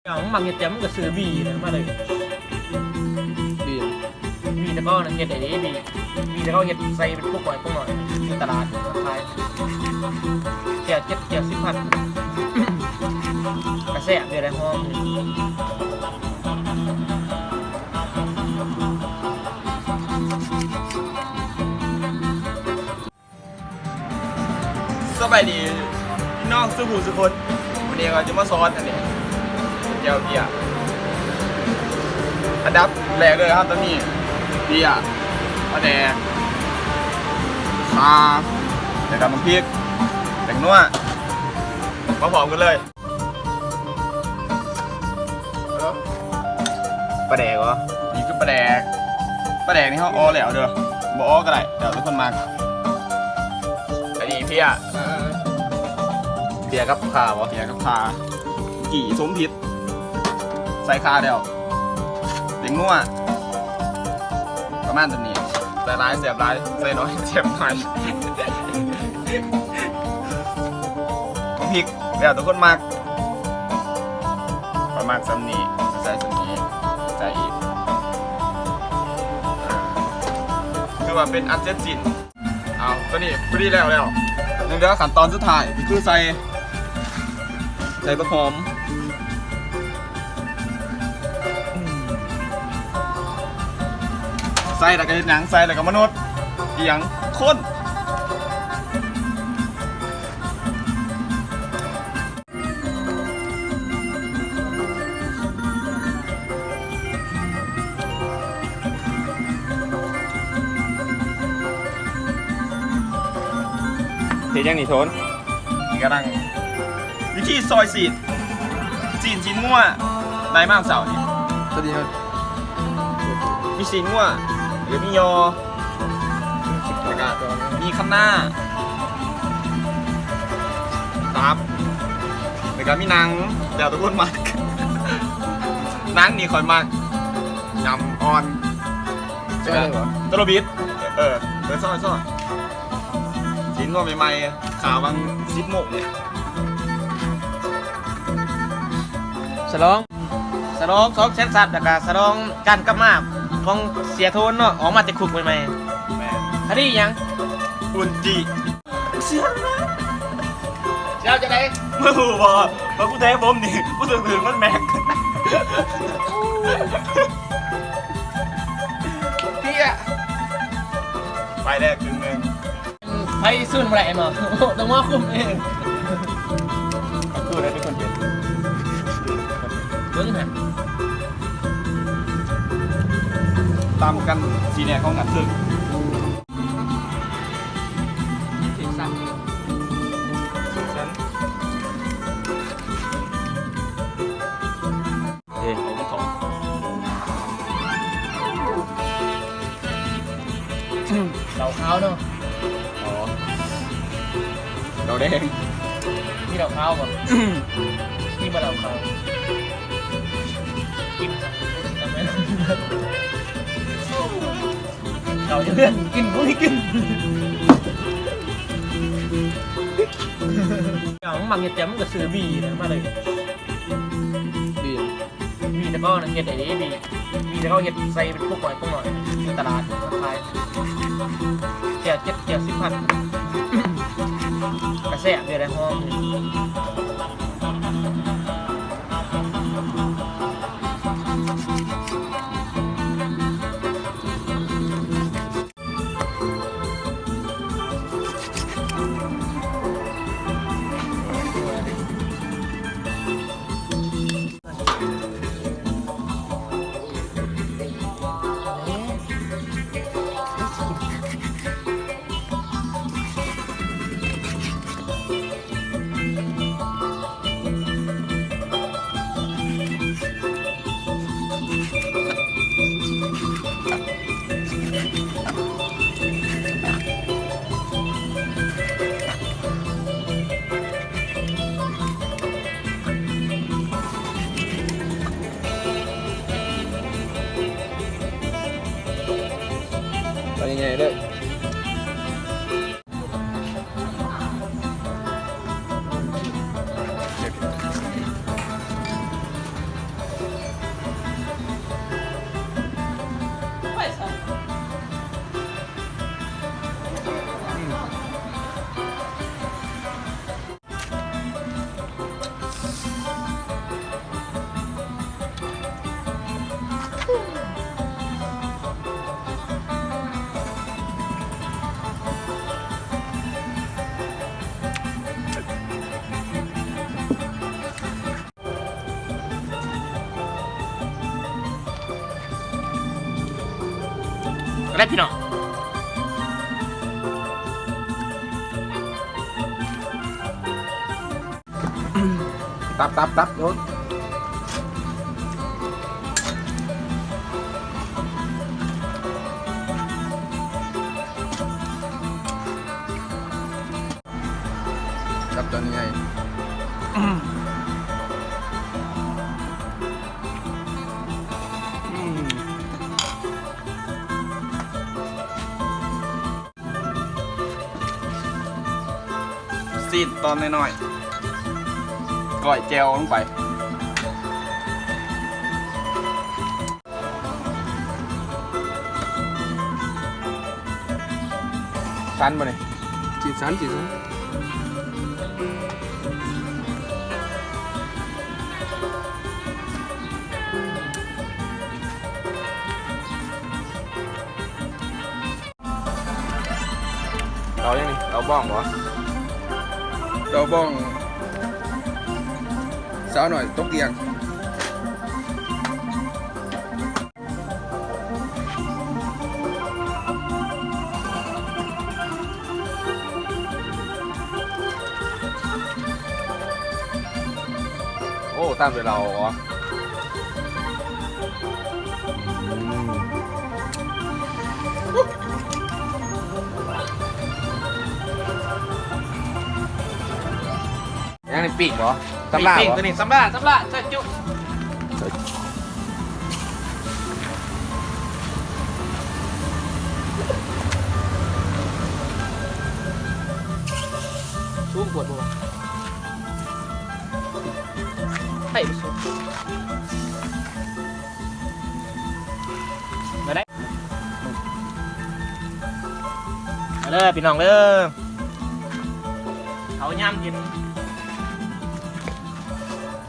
ເຈົ້າມັກເຮັດແຈ່ວ ມັນກໍຊື້ບີນະມາເລີຍ. ບີ ບີແຕ່ເກົ່ານະ ເຮັດໄດ້ເດ້ບີ ບີແຕ່ເກົ່າເຮັດໃສ່ເປັນປຸກນ້ອຍປຸກນ້ອຍ ຢູ່ຕະຫຼາດຂາຍ ແກ້ວເຈັດ ແກ້ວສິບພັນ ກະແຊບຢູ່ເດ້ ຫອມ. ສະບາຍດີພີ່ນ້ອງສູ່ຜູ້ສູ່ຄົນ, ມື້ນີ້ເຮົາຈະມາສອນອັນນີ້ ແຈ່ວເບ້ຍ. ອັນດັບແລກເລີຍເຮົາຕ້ອງມີເບ້ຍ, ປາແດກ, ຂ່າ ແລ້ວກໍໝາກພິກ, ແປ້ງນົວ. ມາພ້ອມກັນເລີຍ. ປາແດກເບາະ? ນີ້ຄືປາແດກ. ປາແດກນີ້ເຮົາອໍແລ້ວເດີ, ບໍ່ອໍກໍໄດ້ ແລ້ວແຕ່ຄົນມັກ. ອັນນີ້ເພຍ, ເພຍກັບຂ່າເບາະ? ເພຍກັບຂ່າ ກີ່ສົມຜິດ ໃສ່ຂ່າແລ້ວ. ແປ້ງນົວ ປະມານສ່ຳນີ້, ໃສ່ຫຼາຍແຊບຫຼາຍ ໃສ່ໜ້ອຍແຊບໜ້ອຍ. ໝາກພິກ ແລ້ວແຕ່ຄົນມັກ, ຂ້ອຍມັກສ່ຳນີ້ ໃສ່ສ່ຳນີ້ ໃສ່ອີກ. ອ່າ ຖືວ່າເປັນອັນເສັດສິ້ນ. ເອົາ ຕົວນີ້ພໍດີແລ້ວແລ້ວ, ຍັງເຫຼືອຂັ້ນຕອນສຸດທ້າຍ ກໍຄືໃສ່ ໃສ່ບັກຫອມ. ໃສ່ແລ້ວກໍເຮັດຫຍັງ? ໃສ່ແລ້ວກໍມານົດ ອີຫຍັງ? ຄົນ. ເຮັດຫຍັງນີ້ໂທນ? ນີ້ກຳລັງ ວິທີຊອຍຊີ້ນ, ຊີ້ນ ຊີ້ນງົວ ໄດ້ມາເຊົ້ານີ້. ຕົວນີ້ ມີຊີ້ນງົວ ແລ້ວມີຍໍ ແລ້ວກະມີຄຳນາ ຕັບ ແລ້ວກະມີໜັງ ແລ້ວແຕ່ຄົນມັກ. ໜັງນີ້ຂ້ອຍມັກ ຍຳອ່ອນ ແລ້ວກະ ຕະໂລບິດ ເອີ ເອີ ຊອຍ ຊອຍ ຊີ້ນງົວໃໝ່ໆ ຂາຫວ່າງສິບໂມງນີ້. ສະຫຼອງ ສະຫຼອງສອງແສນຊັບ ແລ້ວກະສະຫຼອງການກັບມາຂອງເສຍໂທນເນາະ ອອກມາແຕ່ຄຸກໃໝ່ໆ. ແມ່ນ. ຄະດີຫຍັງ? ອຸນຈິ. ເຈົ້າຈັ່ງໃດ? ມຶງຮູ້ບໍ່ ວ່າກູແທງບົມນີ້ ກູຖືກ ຖືກມັນແມັກ. ເພຍ ໄປແລ້ວຄຶ່ງໜຶ່ງ. ໃຜຊູນບໍ່ໄດ້ເນາະ ຕ້ອງມາຄຸມເອງ. ເຂົາຄືໄດ້ເປັນຄົນເຮັດ ເບິ່ງຫັ້ນ ຕາມກັນ ສີແດງຂອງກັນເຖິງ ເອີ ເຫຼົ້າຂາວເນາະ. ອໍ ເຫຼົ້າແດງ. ມີເຫຼົ້າຂາວບໍ່? ມີບໍ່ເຫຼົ້າຂາວ? ກິນ ເອົາຢູ່ເຮືອນກິນ ບໍ່ໄດ້ກິນ. ເຈົ້າມັກເຮັດແຈ່ວ ມັນກໍຊື້ບີນະມາເລີຍ. ບີ ບີແຕ່ເກົ່ານະ ເຮັດໄດ້ເດ້ບີ ບີແຕ່ເກົ່າເຮັດໃສ່ເປັນປຸກນ້ອຍປຸກນ້ອຍ ຢູ່ຕະຫຼາດຂາຍ ແກ້ວເຈັດ ແກ້ວສິບພັນ ກະແຊບຢູ່ເດ້ ຫອມ. ເອົາໃຫຍ່ໆເດີ້. ແລ້ວພີ່ນ້ອງ ຕັບ ຕັບ ຕັບ ໂອ້ຍ ກັບຕອນໃຫຍ່ ອືມ ຊີ້ນຕອນນ້ອຍໆ ກ້ອຍແຈ່ວລົງໄປ. ສັນບໍ່ນີ້? ຊິສັນ ຊິສັນ. ເອົາຫຍັງນີ້? ເອົາບ້ອງບໍ່? ເອົາບ້ອງ ສາວໜ້ອຍຕົກກຽງ. ໂອ້ ຕາມດ້ວຍເຫຼົ້າຫວາ? ອືມ ຫຍັງນີ້ ປີ້ງບໍ່? ສຳລາ ປີ້ງ ບໍ່? ຕົວນີ້ສຳລາ ສຳລາ ຊອຍຈຸ. ສູງໂພດບໍ່ວະ? ໄປບໍ່ສູງ ມາໄດ້ ມາເດີພີ່ນ້ອງເດີ ເຂົ້າຍາມເຢັນ.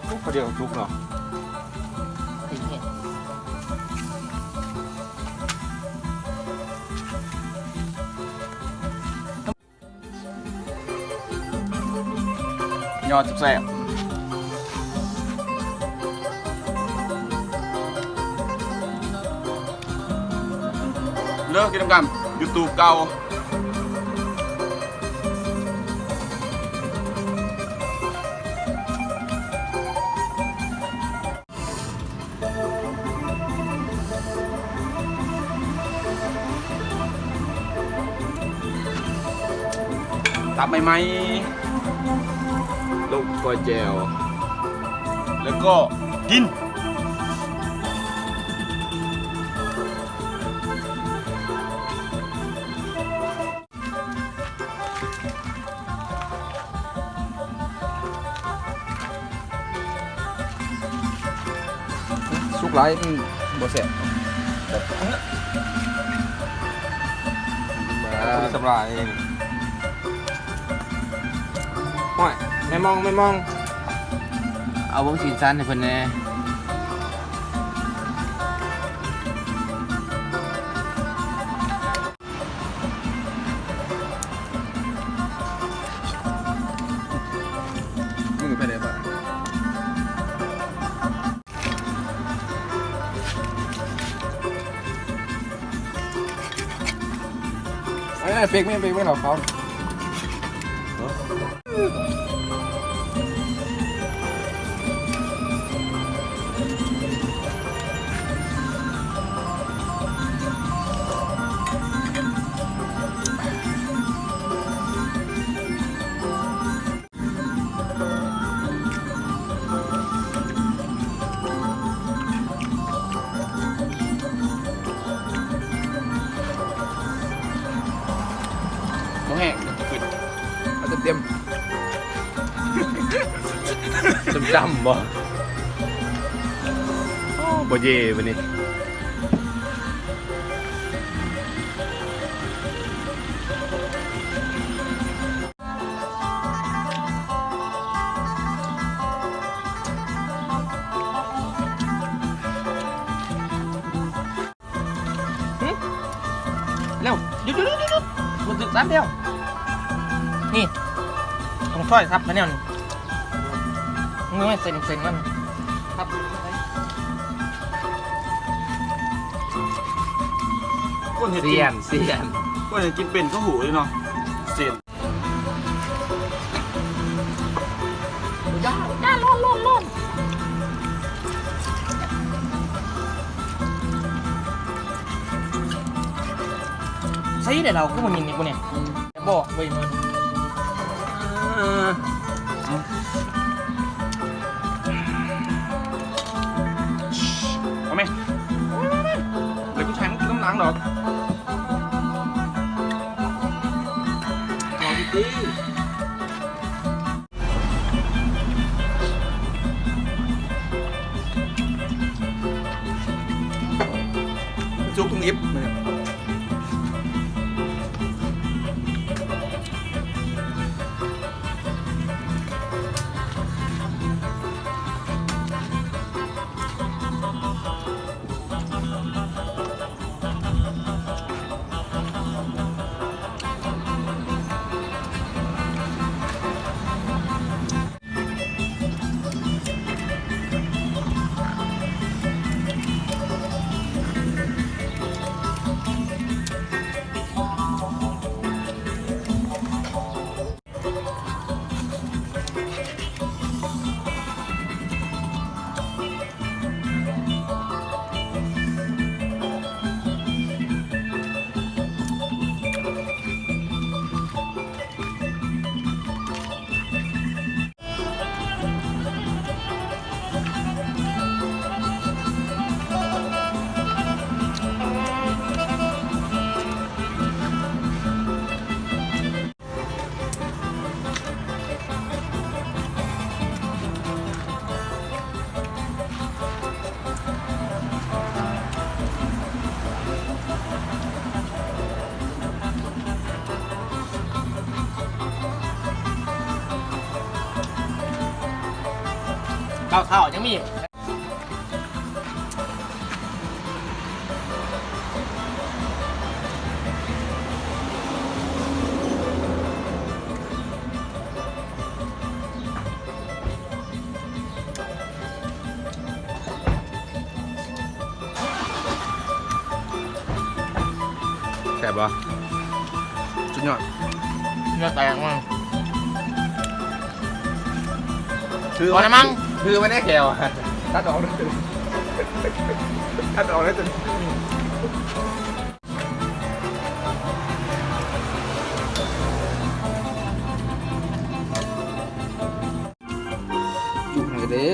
ໂອ້ ເຂົ້າດຽວສຸກເນາະ. ຍອດແຊບໆ ເດີ ກິນນຳກັນ ຢູທູບເກົ່າ. ຕັບໃໝ່ໆ ລົງກ້ອຍແຈ່ວ ແລ້ວກໍກິນ. ສຸກຫຼາຍມັນບໍ່ແຊບ. ສຳລາຍເອງ. ໂອ້ຍ ແມ່ມອງ ແມ່ມອງ ເອົາເບິ່ງຊີ້ນສັນໃຫ້ເພິ່ນແດ່. ມືໄປເລີຍບາດ ເອີ ເປັກ ເປັກ ເປັກ ເອົາເຂົ້າ. ບໍ່ແຫ້ງ ເອົາເຕັມໆ ຈ້ຳໆ ບໍ່? ໂອ້ ບໍ່ເຢ ບາດນີ້. ເຮັດແລ້ວ ຢຸດໆໆໆ ບໍ່ຖືກສັນແລ້ວ ນີ້ ຕ້ອງຊອຍສັບໄປແນວນີ້ ເບິ່ງເສັ້ນໆ ມັນສັບ. ຄົນເຮັດກິນ ສ່ຽນ ສ່ຽນ ຄົນເຮັດກິນເປັນກໍຮູ້ເດ້ເນາະ ເສັ້ນ ຢ່າ ຢ່າ ຮ້ອນ ຮ້ອນ ຮ້ອນ ໃສ່ໄດ້ລາວ ຄືບໍ່ຍິນນີ້ກູນີ້ ບໍ່ເວີຍ ເອີ ເອົາແມະ ດຽວກູໃຫ້ມັນກິນນຳຫຼັງດອກ ຂໍດີໆ. ສຸກທຸງອິບ. ເຂົ້າໆ ຍັງມີ. ແຊບບໍ່? ສຸດຍອດ ເນື້ອແຕກມາກ ຄື ພໍແລ້ວມັ້ງ ຄືໄວ້ໃນແຂ້ວ ຕັດອອກເລີຍ ຕັດອອກເລີຍ. ຈຸໃຫ້ເດ້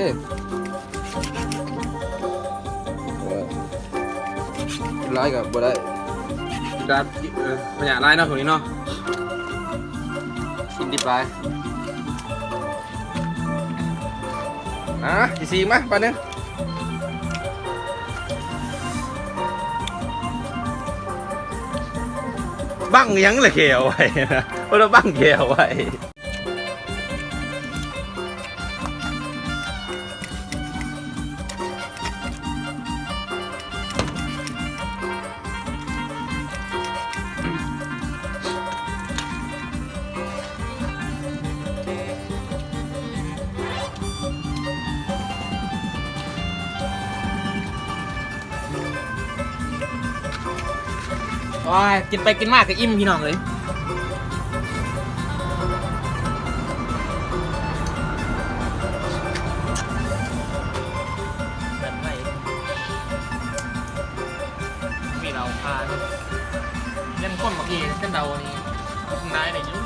ເອີ ກິນຫຼາຍກໍບໍ່ໄດ້ ກິນຫຼາຍ ເອີ ພະຍາດຫຼາຍເນາະ ພວກນີ້ເນາະ ກິນດິບຫຼາຍ. ອ່າ ຊິຊີກມາ ປານໜຶ່ງ ບັງຫຍັງລະແຂ້ວໄວ້ ເພິ່ນວ່າບັງແຂ້ວໄວ້. ໂອ້ຍ ກິນໄປກິນມາກໍອີ່ມ ພີ່ນ້ອງເອີຍ. ແບບໄວ ມີເຫຼົ້າຄາ ຍັງຄົນບັກອີ່ເປັນເດົານີ້ ນາຍໄດ້ຢູ່.